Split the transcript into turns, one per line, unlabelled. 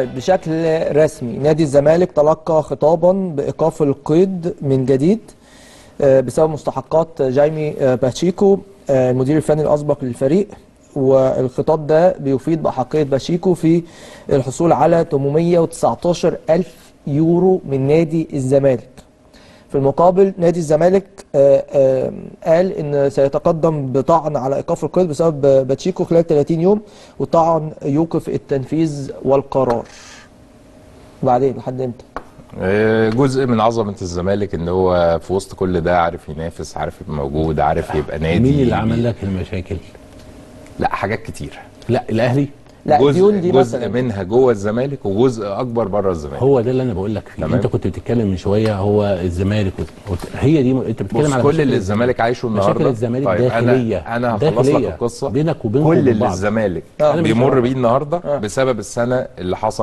بشكل رسمي نادي الزمالك تلقى خطابا بإيقاف القيد من جديد بسبب مستحقات جايمي باتشيكو المدير الفني الأسبق للفريق. والخطاب ده بيفيد بأحقية باتشيكو في الحصول على 819 ألف يورو من نادي الزمالك. في المقابل نادي الزمالك قال ان سيتقدم بطعن على ايقاف القيد بسبب باتشيكو خلال 30 يوم، وطعن يوقف التنفيذ والقرار. بعدين لحد امتى؟
جزء من عظمة الزمالك ان هو في وسط كل ده عارف ينافس، عارف يبقى موجود، عارف يبقى نادي.
مين اللي عمل لك المشاكل؟
لا، حاجات كتير.
لا الاهلي.
لا،
جزء
ديون دي
جزء
مثلا
منها جوه الزمالك وجزء اكبر بره الزمالك.
هو ده اللي انا بقول لك فيه.
تمام.
انت كنت بتتكلم من شوية هو الزمالك هي دي انت بتتكلم
بص
على
كل
مشاكل
اللي الزمالك عايشه النهارده،
مشاكل الزمالك
طيب
داخلية.
انا هخلص لك
داخلية.
القصة
بينك وبينكم
كل
وبين
اللي
بعض.
الزمالك
أنا مش
بيمر
عارف.
بيه النهارده بسبب السنة اللي حصل.